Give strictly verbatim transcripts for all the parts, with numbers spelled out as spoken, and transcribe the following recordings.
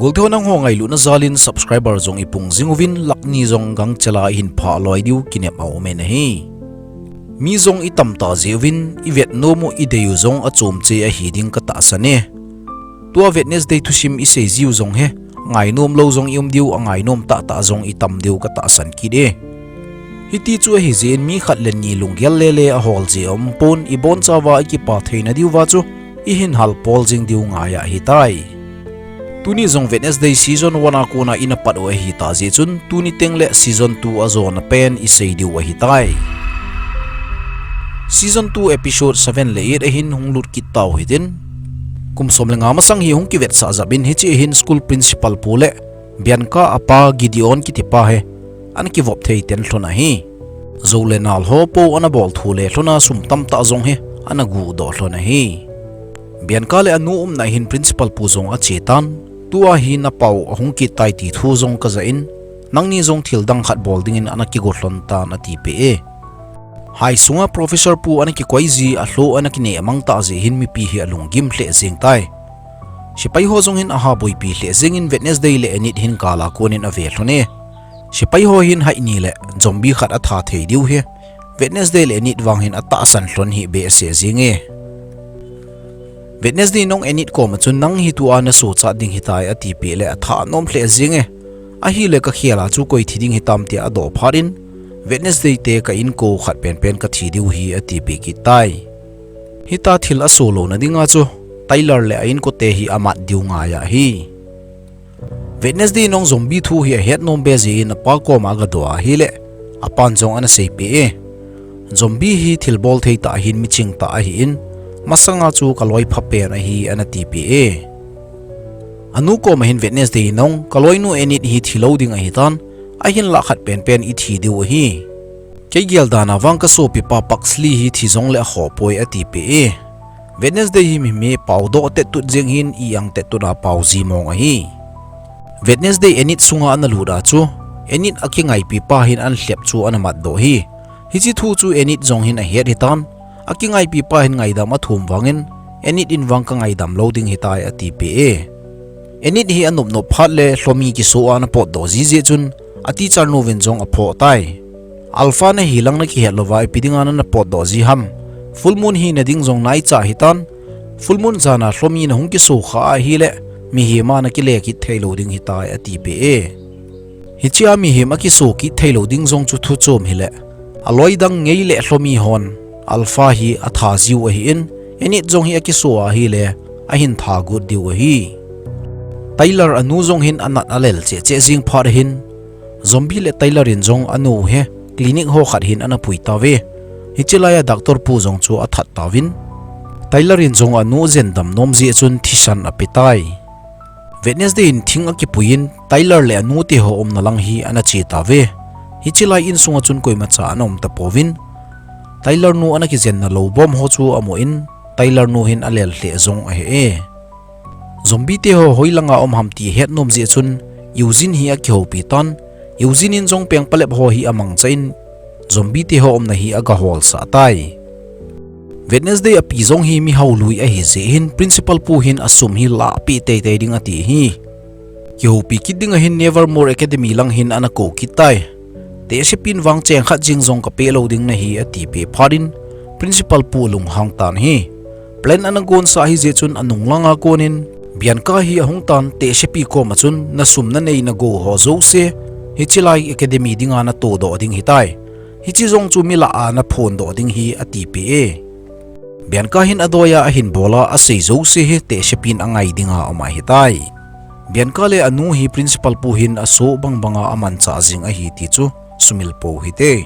Golthe ho nangho ngailutna jalin subscriber jong ipung jing uvin lakh ni jong gangchela ihin phah loi diu kinep a um e nahi. Mi jong itam ta jeh uvin ivet nom u idei u jong achom che ahi ding katahsan e. Tua Wednesday thusim isei jiu jong hi, ngainom lou jong ium diu, angainom tahtah jong itam diu katahsan kit e. Hiti chu ahi jeh in mi khat le ni lunggel lele ahol jeh aumpon, ibonchauva ikipa theina diuva chu ihin halpol jing diu ngai ahitai. Tuni jong Wednesday season one a kona ina pat u ahitah jeh chun, tuni tengle season two ajona pen isei diu ahitai. Season two episode seven le eight ahin hung lut kit tau hitin. Kum som le nga masang hi hung kivetsah jep in hiche hin school principal pu le Bianca apa Gideon kitipa hi ana kivop thei ten lhon ahi. Jou le nal ho po ana bol thu le lhona sum tamtah jong hi ana guhdoh lhon ahi. Bianca le anu umna hin principal pu jong ache tan, tua hi napau ahung kit tai ti thu jong kaja in, nangni jong thil dang khat bol dingin ana kigo lhon tan atipeh e. Hai sunga professor pu ana kikoi ji, alhoh ana kineh mang tah jeh hin mipi hi alunggim lheh jeng tai. Sepai ho jong hin aha boipi lheh jeng in Wednesday le Enid hin kal a kon in ave lhon e. Sepai ho hin haini le zombie khat atha thei diu hi Wednesday le Enid vang hin atahsan lhon hi behseh jeng e. Wednesday nong Enid koma chun nang hi tua nasochat ding hitai atipeh le atha nom lheh jeng e. Ahile kakhel a chu koi thi ding hitam tia adoh phat in Wednesday te ka inko khat penpen kathi diu hi atipeh kit tai. Hita thil aso louna dinga chu Tyler le a inkote hi amat diu ngai ahi. Wednesday nong zombie thu hi ahet nom be jeh in apa koma agadoh ahile, apan jong ana seipeh e. Zombie hi thilbol thei tah ahin miching tah ahin, masanga chu kaloi phapen ahi ana tipeh e. Anu koma hin Wednesday nong kaloinu Enid hi thilou ding ahitan, ahinlah khat penpen ithi diu ahi. Kei gel dan a vang kasopipa Pugsley hi thi jongle akhoh poi atipeh e. Wednesday hi mi, mi paodoh tettut jeng hin i-ang tettut a pao ji mong ahi. Wednesday Enid sunga analut a chu, Enid akingaipipa hin ana lhep chu ana matdoh hi. Hiche thu chu Enid jong hin ahet hitan, akingaipipa hin ngaidam athum vangin, Enid in vang kangaidam lou ding hitai atipeh e. Enid hi anop nop phat le lhomi kiso a ana potdoh ji jeh chun, ateacher nuvin jong aphoh tai. Alpha nahi lang nakihet louva ipi dinga nana potdoh ji ham. Full moon hina ding jong naicha hitan. Full moon jan a lhomi nahung kiso kha ahile, mihem a nakile kit theilou ding hitai atipeh e. Hichea mihem akiso kit theilou ding jong chu thuchom hile, aloi dang ngei le lhomi hon Alpha hi atha jiu ahin, Enid jong hi akiso ahile, ahin tha got diu ahi. Tyler anu jong hin anat alel cheh cheh jing phat ahin, zombie le Tyler in jong anu hi clinic ho khat hin ana pui tauve. Hiche laiya doctor pu jong chu athat tauvin, Tyler in jong anu jendam nom jeh chun thisan apetai. Wednesday in thing akipuiyin Tyler le anute ho umna lang hi ana che tauve. Hiche lai insunga chun koimacha ana um tapouvin, Tyler nu ana kijenna lou bom ho chu amun, Tyler nu hin alel lheh jong ahi e. Zombie te ho hoilanga um ham ti ahet nom jeh chun Eugene hi akihoupi tan, Eugene in jong pengpalep ho hi amangcha in, zombie te ho umna hi agaholsah tai. Wednesday api jong hi mi haolui ahi jeh hin principal pu hin asum hi lahpeh teitei ding ati hi. Kihoupi kit ding ahin Nevermore Academy lang hin ana kou kit tai. Tehsepin vang cheng khat jeng jong kapeh lou ding nahi atipeh phat in principal pu alunghang tan hi. Plan ana gonsah ahi jeh chun anung langa konin Bianca hi ahung tan tehsepi koma chun nasum nanei nagou ho jouse hiche lai academy dinga natodoh ding hitai. Hiche jong chu mi lah a naphondoh ding hi atipeh e. Bianca hin adoiya ahin bola asei jouse hi tehsepin angai dinga um ahitai. Bianca le anu hi principal pu hin aso bangbanga amanchah jing ahi ti chu sumil pou hite.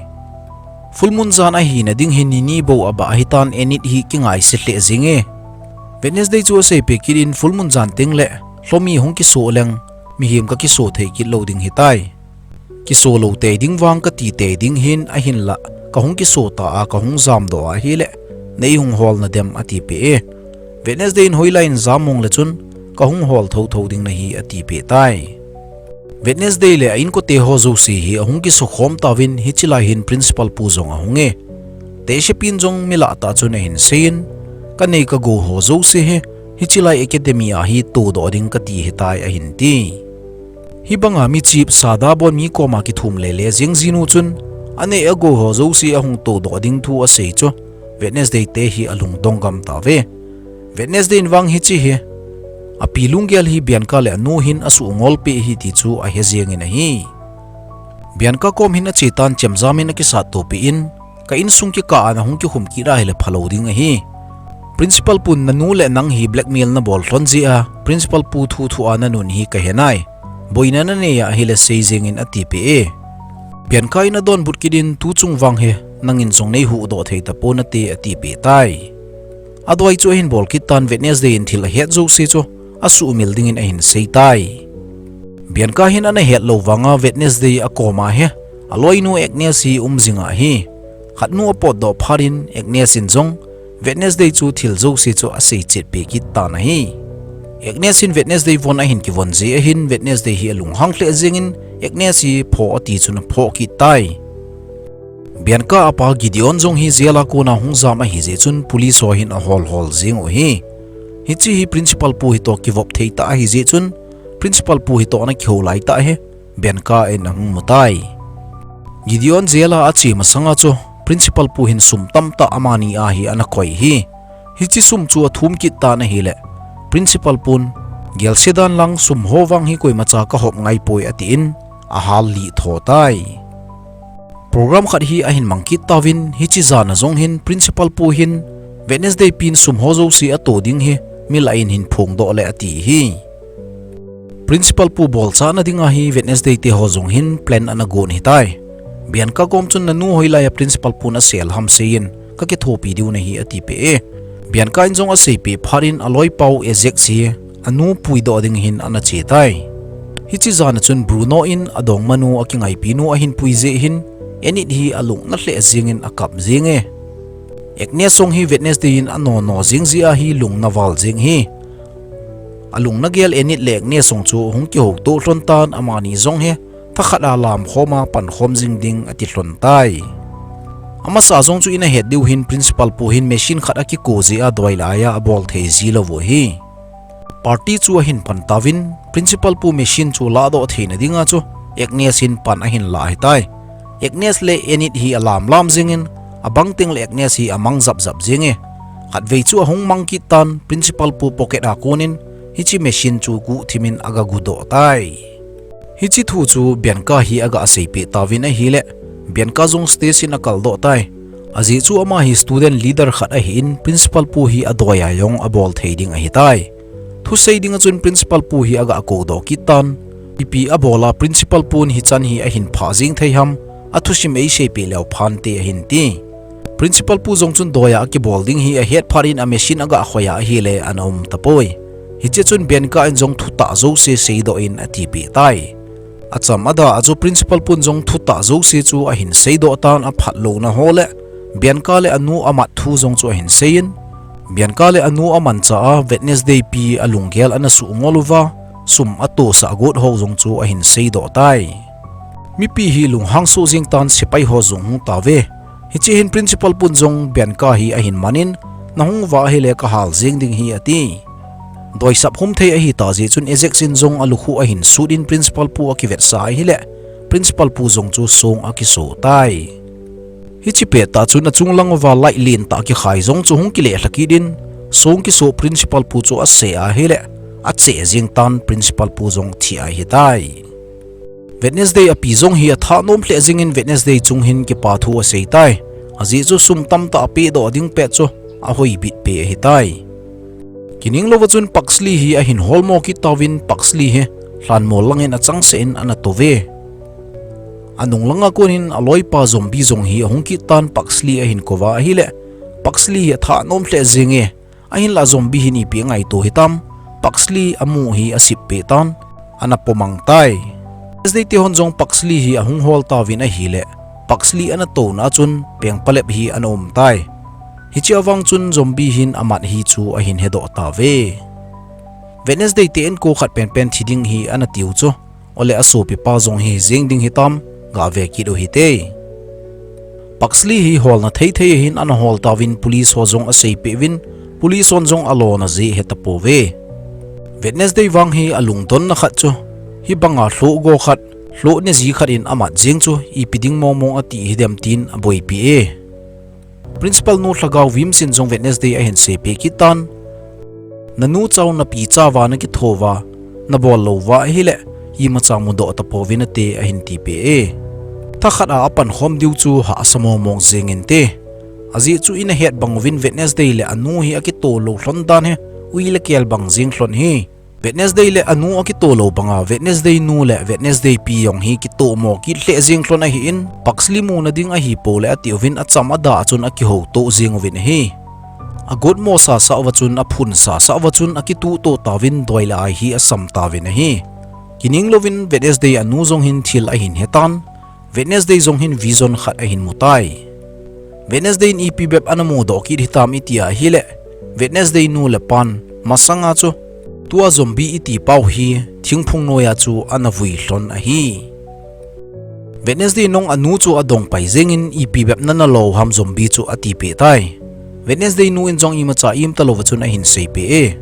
Full moon jan ahina ding hin nini bou abah ahitan Enid hi kingaise lheh jing e. Wednesday chu aseipeh kit in full moon jan tengle lhomi hung kiso leng mihem kakiso thei kit lou ding hitai. Kiso lou tei ding vang kati tei ding hin ahinlah kahung kiso ta a kahung jamdoh ahile neihung holna dem atipeh e. Wednesday in hoilai in jam mong le chun kahung hol thotho ding nahi atipeh tai. Wednesday le a inkote ho jouse hi ahung kiso khom tauvin hiche lai hin principal pu jong ahung e. Tehsepin jong mi lah tah chun ahin seiyin, kanei kagou ho jouse hi Hiche lai academy a hi todoh ding kati hitai ahin ti. Hibanga mi chip Sada bon mi koma kithum lele jing jinu chun, aneh agou ho jouse ahung todoh ding thu asei chu Wednesday te hi alungdong gam tauve. Wednesday in vang hiche hi api lunggel hi Bianca le anu hin asuh ngolpeh ahi ti chu ahe jengin ahi. Bianca kom hin achetan chemjam in akisat topeh in, ka insung kikah a nahung kikhum kit ahile phalou ding ahi. Principal pun nanu le nang hi blackmail nabol lhon jeh a, principal pu thuthu a nanun hi kahe nai. Boina nanei ahile sei jengin atipeh e. Bianca in adonbut kit in, tuchung vang hi nangin jong neihuhdoh thei tapon ate atipeh tai. Adoi chu ahin bol kit tan Wednesday in thil ahet jouse chu asuhmil dingin ahin sei tai. Bianca hin ana hetlou vanga Wednesday akoma hi aloinu Agnes hi um jing ahi. Khatnu apotdoh phat in Agnes in jong Wednesday chu thil jouse chu asei chetpeh kit tan ahi. Agnes in Wednesday von ahin kivon jeh ahin Wednesday hi alunghang lheh jengin Agnes hi phoh ati chun aphoh kit tai. Bianca apa Gideon jong hi jail a kona hung jam ahijeh chun police ho hin ahol hol jeng u ahi. Hiche hi principal pu hitoh kivop thei tah ahijeh chun principal pu hitoh ana kihou laitah hi Bianca in ahung mutai. Gideon jail a ache masanga chu principal pu hin sum tamtah amani a hi ana koi ahi. Hiche sum chu athum kit tan ahile, principal pun, gelse dan lang sum ho vang hi koimacha kahop ngaipoi atin, ahal lih tho tai. Program khat hi ahin mang kit tauvin, hiche jana jong hin principal pu hin Wednesday pin sum ho jouse ato ding hi milah in hin phongdoh le ati ahi. Principal pu bolchahna dinga hi Wednesday te ho jong hin plan ana gon ahitai. Bianca kom chun nanu hoilai a principal pun asel ham seiyin, kakithopi diu nahi atipeh e. Bianca in jong aseipeh phat in aloipau Ezex hi anu puidoh ding hin ana che tai. Hiche jana chun Bruno in adongmanu akingaipi nu ahin pui jeh hin Enid hi alungna lheh jengin akap jenge. Agnes jong hi Wednesday in anono jeng jeh a hi lungna val jeng ahi. Alungna gel Enid le Agnes jong chu hung kihouto lhon tan amani jong hi thakhat a lamkhom a pankhom jing ding ati lhon tai. Amasa jong chu ina het diu hin principal pu hin machine khat akiko jeh a doi laiya abol thei jilou u ahi. Party chu ahin pan tauvin, principal pu machine chu lahdoh theina dinga chu Agnes in pan ahin lah ahitai. Agnes le Enid hi alam lam jengin, abang teng le Agnes hi amang jap jap jenge. Khatvei chu ahung mang kit tan, principal pu pocket a konin hiche machine chu guhthim in aga gudoh tai. Hiche thu chu Bianca hi aga seipeh tauvin ahile, Bianca jong station akaldoh tai. Ajeh chu ama hi student leader khat ahin, principal pu hi adoi a jong abol thei ding ahitai. Thusei dinga chun principal pu hi aga koudoh kit tan. Ipi abol a principal pun hichan hi ahin phah jeng thei ham, athusim eiseipeh leu phante ahin ti. Principal pu jong chun doi a akibol ding hi ahet phat in a machine aga khoi a ahile ana um tapoi. Hiche chun Bianca in jong thutah jouse seidoh in atipeh tai. Acham ada a chu principal pun jong thutah jouse chu ahin seidoh tan, aphatlouna ho le Bianca le anu amat thu jong chu ahin seiyin, Bianca le anu amancha a Wednesday pi alunggel ana suh ngol uva, sum atosah got ho jong chu ahin seidoh tai. Mipi hi lunghang soh jeng tan, sepai ho jong hung tauve. Hiche hin principal pun jong Bianca hi ahin manin, nahung uva ahile kahal jeng ding ahi ati. Doisap khum thei ahitah jeh chun Ezex in jong alukhuh ahin sut in principal pu akivetsah ahile, principal pu jong chu song akiso tai. Hiche pettah chun achung lang uva light lentah kikhai jong chu hung kileh lha kit in, song kiso principal pu chu ase ahile, acheh jeng tan, principal pu jong thi ahitai. Wednesday api jong hi athah nom lheh jengin Wednesday chung hin kipa thu asei tai. Ajeh chu sum tamtah apehdoh ding pet chu ahoibit peh ahitai. Kininglouva chun Pugsley hi ahin holmo kit tauvin, Pugsley hi lhanmol langin achangseh in ana touve. Anung langa konin aloipa zombie jong hi ahung kit tan, Pugsley ahin kouva ahile, Pugsley hi athah nom lheh jenge. Ahinlah zombie hin ipi angaito hitam, Pugsley amu hi asip peh tan, ana pomang tai. Wednesday te hon jong Pugsley hi ahung hol tauvin ahile, Pugsley ana touna a chun pengpalep hi ana um tai. Hichea vang chun zombie hin amat hi chu ahin hedoh tauve. Wednesday te inko khat penpen thi ding hi ana tiu chu, ole asopipa jong hi jeng ding hitam, gave kit u hite. Pugsley hi holna thei thei ahin ana hol tauvin police ho jong aseipeh uvin, Police hon jong alona jeh heta pouve. Wednesday vang hi alungdonna khat chu, hibanga lhoh go khat, lhoh neji khat in amat jeng chu ipi ding mongmong ati hidem tin aboipi e. Principal nu Lhagao Vimsin jong Wednesday ahin seipeh kit tan, nanu chau napi chauva nakithouva, nabol louva ahile, imacha mudoh tapouvin ate ahin tipeh e. Thakhat a apankhom diu chu hahsa mongmong jeng inte. Ajeh chu inahet bang uvin Wednesday le anu hi akitoh lou lhon dan hi, ui le kel bang jeng lhon hi. Wednesday le anu akitoh lou banga Wednesday nu le Wednesday pi jong hi kitohmo kit lheh jeng lhon ahin, Pugsley muna ding ahipou le ati uvin acham adah a chun akihoutoh jeng uvin ahi. Agotmo sasa uva chun, aphun sasa uva chun akituhtoh tauvin doi le ai hi asam tauvin ahi. Kining louvin Wednesday anu jong hin thil ahin hetan, Wednesday jong hin vision khat ahin mutai. Wednesday in ipi bep ana mudoh kit hitam iti ahile, Wednesday nu le pan masanga chu, tua zombie iti pau hi thingphung noiya chu ana vui lhon ahi. Wednesday in jong anu chu adongpai jengin ipi bep nana lo ham zombie chu atipeh tai. Wednesday nu in jong imacha imta louva chun ahin seipeh e.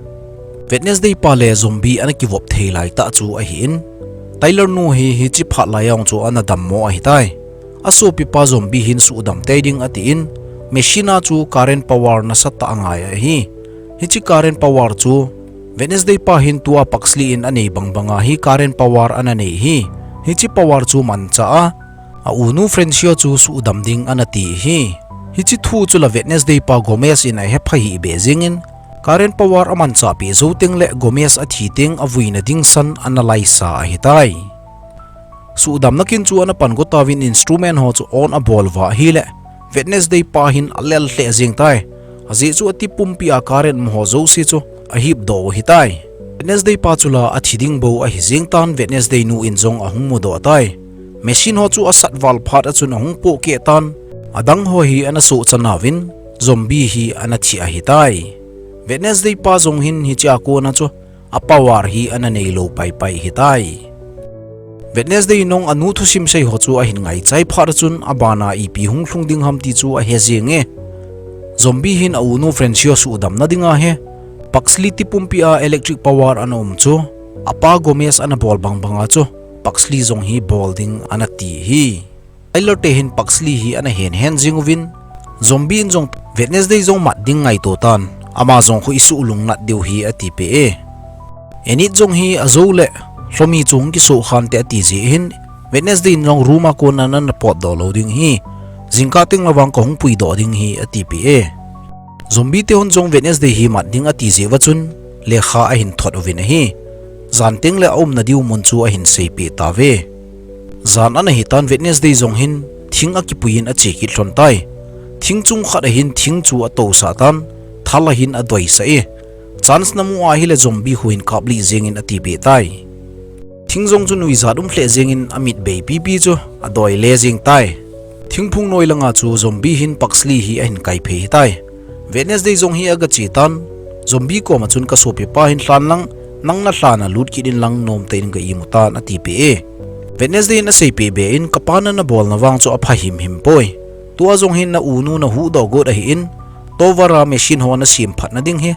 Wednesday pa le zombie ana kivop thei laitah chu ahin, Tyler nu hi hiche phat laiya jong chu ana dammo ahitai. Asopipa zombie hin suhdam tei ding atin, machine a chu current power nasatah angai ahi. Hiche current power chu Wednesday pa hin tua Pugsley in anei bang banga hi current power ana nei hi. Hiche power chu manchah a, a unu Francio chu suhdam ding ana ti hi. Hiche thu chu la Wednesday pa Gomez in ahepha hih beh jengin, current power amanchah peh jou teng le Gomez athi teng avuina ding san ana laisa ahitai. Suhdamna kin chu ana pan go tauvin instrument ho chu on abol uva ahile, Wednesday pa hin alel lheh jeng tai. Ajeh chu ati pumpi a current mu ho jouse chu ahipdoh u ahitai. Wednesday pa chu la athi ding bou ahi jeng tan Wednesday nu in jong ahung mudoh tai. Machine ho chu asat val phat a chun ahung pohkeh tan, adang ho hi ana sohcha nauvin, zombie hi ana thi ahitai. Wednesday pa jong hin hichea kona chu a power hi ana neilou paipai ahitai. Wednesday in jong anu thusim sei ho chu ahin ngaichai phat a chun abana ipi hung lhung ding ham ti chu ahe jenge. Zombie hin a unu Francio suhdamna dinga hi Pugsley tipumpi a electric power ana um chu, apa Gomez ana bol bang banga chu Pugsley jong hi bol ding ana ti hi. Tyler te hin Pugsley hi ana hen hen jing uvin, zombie in jong Wednesday jong mat ding ngaito tan, ama jong khu isuh lungnat diu hi atipeh e. Enid jong hi ajou le Hlomi chu hung kisoh khante ati jeh hin, Wednesday in jong room a kona nana potdoh lou ding hi, jingkah teng le vang kahung puidoh ding hi atipeh e. Zombie te hon jong Wednesday hi mat ding ati jeh uva chun, lekha ahin thot uvin ahi. Jan teng le aumna diu mun chu ahin seipeh tauve. Jan ana hitan Wednesday jong hin thing akipui in ache kit lhon tai. Thing chung khat a hin thing chu atousah tan, thal a hin adoisah e. Chance namu ahile zombie khu hin kaplih jengin atipeh tai. Thing jong chu nuijat um lheh jengin amit bei pipi chu adoi le jeng tai. Thingphung noi langa chu zombie hin Pugsley hi ahin kaiphei hitai. Wednesday jong hi agache tan, zombie koma chun kasopipa hin lhan lang, nang nalhan a lut kit in lang nomtah in ka imu tan atipeh e. Wednesday in aseipeh be in kapa nana bolna vang chu apha himhim poi. Tua jong hin na unu nahuhdoh got ahin, tovar a machine ho nasem phatna ding hi,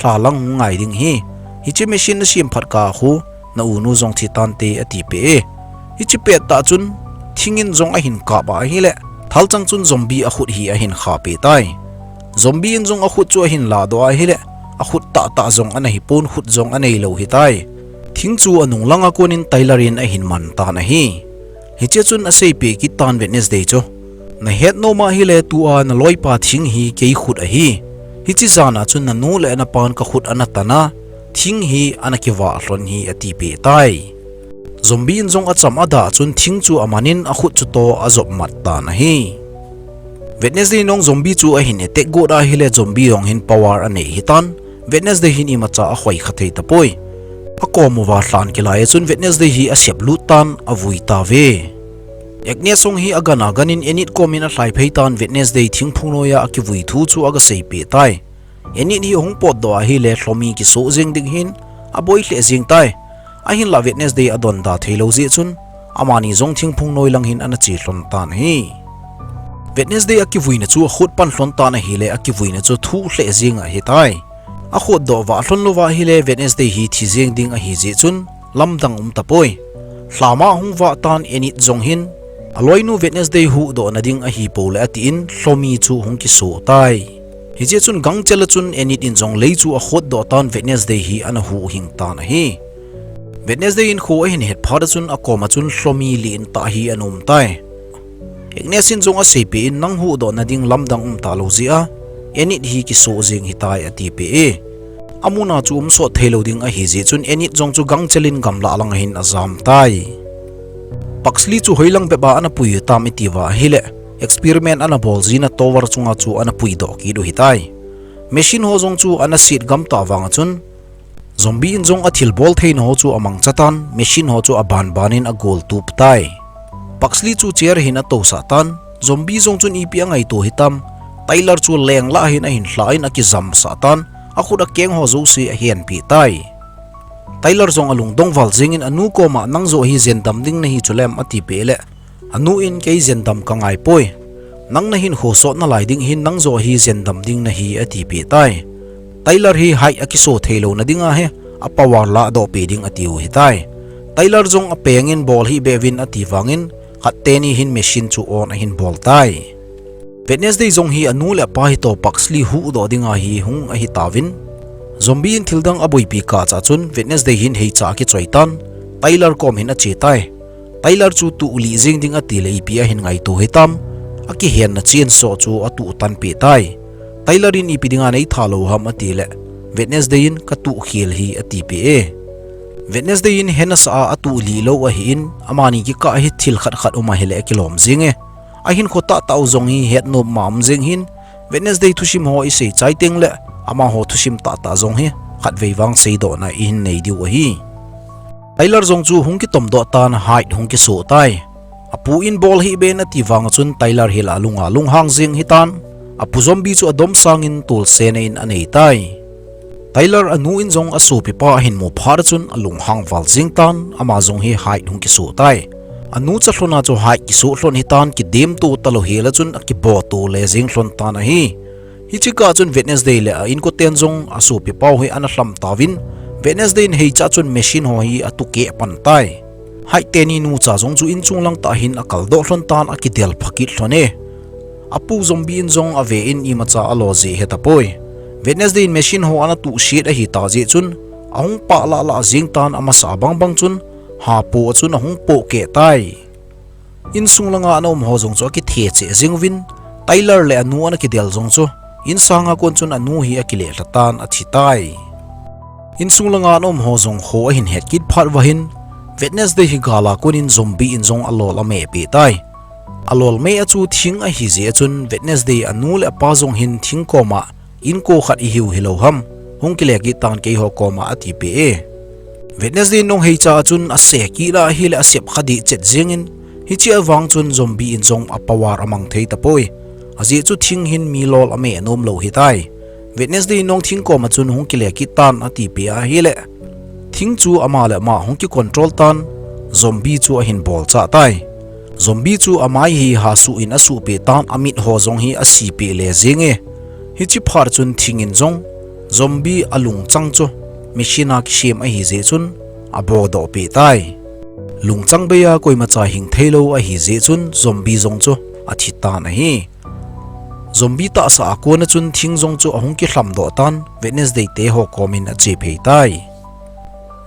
lha lang hung ngai ding hi. Hiche machine nasem phat kah khu, na unu jong thi tante atipeh e. Hiche pettah chun, thing in jong ahin kap a ahile, thalchang chun zombie akhut hi ahin khapeh tai. Zombie in jong akhut chu ahin ladoh a ahile, akhut tahtah jong ana hipon khut jong aneilou hitai. Thing chu anung langa konin Tyler in ahin man tan ahi. Hichea chun aseipeh kit tan Wednesday chu, nahet nom ahile tua naloipa thing hi kei khut ahi. Hiche jana chun nanu le napan kakhut ana tan a, thing hi ana kivah lhon hi atipeh tai. Zombie in jong acham adah chun thing chu amanin akhut chutoh ajop mat tan ahi. Wednesday in jong zombie chu ahin attack got ahile zombie jong hin power anei hitan, Wednesday hin imacha akhoi kha thei tapoi. Akom uva lhan kilai a chun Wednesday hi asep lut tan avui tauve. Agnes jong hi agan aganin Enid komin alhai phei tan Wednesday thingphung noiya akivui thu chu agaseipeh tai. Enid hi ahung potdoh ahile Hlomi kisoh jeng ding hin aboi lheh jeng tai. Ahinlah Wednesday adonda theilou jeh chun, amani jong thingphung noi lang hin ana che lhon tan ahi. Wednesday akivuina chu akhut pan lhon tan ahile akivuina chu thuh lheh jeng ahitai. Akhutdoh vah lhon louva ahile Wednesday hi thi jeng ding ahi jeh chun lamdang um tapoi. Lhama hung vah tan Enid jong hin aloinu Wednesday huhdoh na ding ahi pole atin lhomi chu hung kisoh tai. Hijeh chun gangchel a chun Enid in jong lei chu akhutdoh tan Wednesday hi ana huhhing tan ahi. Wednesday in kho ahin het phat a chun akoma chun lhomi lentah hi ana um tai. Agnes in jong aseipeh in nang huhdoh na ding lamdang um talou jeh a Enid hi kisoh jeng hitai atipeh e. Amuna chu um sot theilou ding ahi jeh chun Enid jong chu gangchel in gamlah lang ahin ajam tai. Pugsley chu hoilang bep a ana pui u tam iti uva ahile experiment ana bol jina tower chunga chu ana puidoh kit u hitai. Machine ho jong chu ana set gam tah vang a chun zombie in jong athilbol theina ho chu amangcha tan, machine ho chu abanban in agoltup tai. Pugsley chu chair hin atousah tan, zombie jong chun ipi angaito hitam, Tyler chu lenglah hin ahin lha in akijamsah tan, akhut akeng ho jouse ahenpeh tai. Tyler jong alungdong val jeng in anu koma nang joh hi jendam ding nahi chulem atipeh le, anu in kei jendam kangaipoi. Nang nahin kho sot nalai ding hin nang joh hi jendam ding nahi atipeh tai. Tyler hi Hyde akiso theilou na dinga hi apower lahdoh peh ding atiu hitai. Tyler jong apeng in bol hih beh uvin ati vangin khat teni hin machine chu on ahin bol tai. Wednesday jong hi anu le apa hitoh Pugsley huhdoh dinga hi hung ahitauvin, zombie in thildang aboipi kah cha chun Wednesday hin heicha akichoi tan, Tyler kom hin ache tai. Tyler chu tuhlih jeng ding atile ipi ahin ngaito hitam, akihenna chainsaw chu atuh tanpeh tai. Tyler in ipi dinga neitha lou ham atile, Wednesday in katuh khel hi atipeh e. Wednesday in hena sa a atuhlih lou ahin, amani kikah hi thil khat khat um ahile akilom jeng e. Ahinkho tahtah u jong hi hetnopma um jeng hin, Wednesday thusim ho isei chai tengle amaho thusim tahtah jong hi khatvei vang seidohna ihin nei diu ahi. Tyler jong chu hung kitomdoh tan Hyde hung kisoh tai. Apu in bol hih beh in ati vang a chun Tyler hi la alunga lunghang jeng hitan, apu zombie chu adomsang in tolsena in anei tai. Tyler anu in jong asopipa ahin mu phat a chun alunghang val jeng tan, ama jong hi Hyde hung kisoh tai. Anu cha lhona chu Hyde kisoh lhon hitan, kidemto talou hel a chun akiboto le jeng lhon tan ahi. Hiche kah chun Wednesday le a inkoten jong asopipau hi ana lham tauvin, Wednesday in heicha chun machine ho hi atukeh pan tai. Hyde teni nucha jong chu inchung lang tah hin akaldoh lhon tan, akidel phakit lhon e. Apu zombie in jong ave in imacha alo jeh hetapoi. Wednesday in machine ho ana tuhset ahita jeh chun ahung pah lah lah jeng tan, amasa bangbang chun hapo a chun ahung pohkeh tai. Insung langa ana um ho jong chu akithe cheh jeng uvin, Tyler le anu ana kidel jong chu insanga kon chun anu hi akilelha tan athi tai. Insung langa ana um ho jong kho ahin het kit phat uva hin, Wednesday hi gala kon in zombie in jong alol amehpeh tai. Alol meh a chu thing ahi jeh a chun Wednesday anu le apa jong hin thing koma inko khat ihiu hilou ham, hung kile kit tan keiho koma atipeh e. Wednesday in nung heicha a chun ase kit lah ahile asep kha dih chet jeng in, hiche avang chun zombie in jong apower amang thei tapoi. Ajeh chu thing hin mi lol ameh nom lou hitai. Wednesday in nung thing koma chun hung kile kit tan atipeh ahile, thing chu ama le ama hung kicontrol tan, zombie chu ahin bolchah tai. Zombie chu amai hi hasuh in asuhpeh tan, amit ho jong hi asipeh le jeng e. Hiche phat chun thing in jong zombie alungchang chu machine a kisem ahi jeh chun abodohpeh tai. Lungchang bei a koimacha hing theilou ahi jeh chun zombie jong chu athi tan ahi. Zombie tahsa a kon a chun thing jong chu ahung kilhamdoh tan, Wednesday teho kom in achephei tai.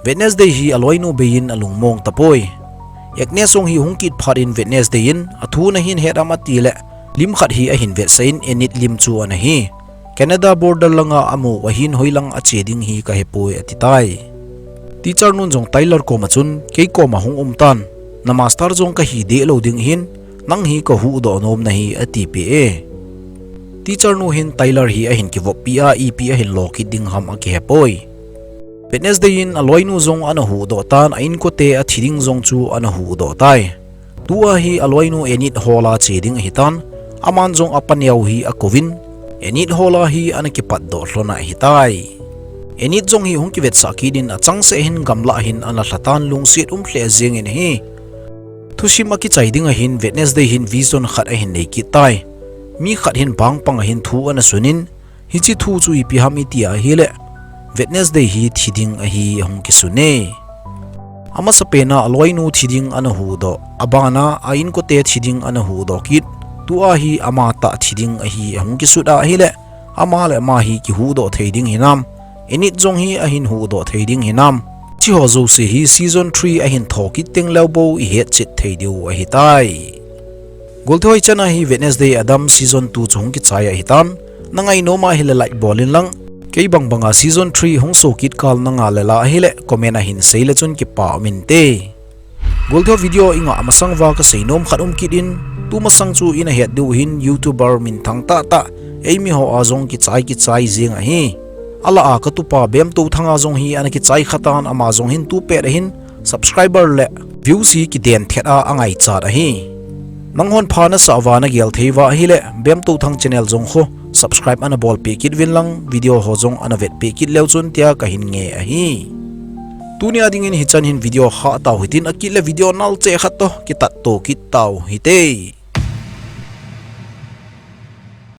Wednesday hi aloinu bei in alungmong tapoi. Agnes jong hi hung kit phat in Wednesday in athu nahin het am atile, lim khat hi ahin vetsah in Enid lim chu ana hi. Canada border langa amu u ahin hoilang ache ding hi kahepoi ati tai. Teacher nun jong Tyler koma chun, kei koma hung um tan, na master jong kahi deh lou ding ahin, nang hi kahuhdoh nom nahi atipeh e. Teacher nu hin Tyler hi ahin kivoppi a ipi ahin lo kit ding ham akihepoi. Wednesday in aloinu jong ana huhdoh tan, a inkote athi ding jong chu ana huhdoh tai. Tua hi aloinu Enid hola che ding ahitan, aman jong apa neo hi akouvin, Enid hola hi ana kipatdoh lhon ahitai. Enid jong hi hung kivetsah kit in achangseh hin gamlah hin ana lhatan lungset um lheh jengin ahi. Thusim akichai ding ahin Wednesday hin vision khat ahin nei kit tai. Mi khat hin bangpang ahin thu ana sunin, hiche thu chu ipi ham iti ahile, Wednesday hi thi ding ahi ahung kisun e. Amasapen a aloinu thi ding ana huhdoh, abana a inkote thi ding ana huhdoh kit, tua hi amatah thi ding ahi ahung kisut a ahileh, ama le ama hi kihuhdoh thei ding hinam, Enid jong hi ahin huhdoh thei ding hinam, hicheho jouse hi season three ahin thou kit teng leu bou ihet chet thei diu ahitai. Golthiho, hichan a hi Wednesday Addams season two chu hung kichai ahitan, nangainom a ahileh like bol inlang, kei bangbanga season three hung so kit kal nangah le la ahileh comment a hin seile chun kipa um inte. Golthiho, video ingah masang uva kaseinom khat um kit in, tumasang chu ina het diu hin YouTuber minthang tahtah, eimiho a jong kichai kichai jeng ahi. Alah a katupa Bemtouthang a jong hi ana kichai khatan, ama jong hin tupet ahin subscriber le views hi kiden thet a angaichat ahi. Nanghon pha nasah uva nagel thei uva ahileh Bemtouthang channel jong khu subscribe ana bolpeh kit uvin lang, video ho jong ana vetpeh kit leu chun tia kahin nge ahi. Tunia dingin hichan hin video khah tau hitin, akit le video nalcheh khat toh kitatto kit tau hite.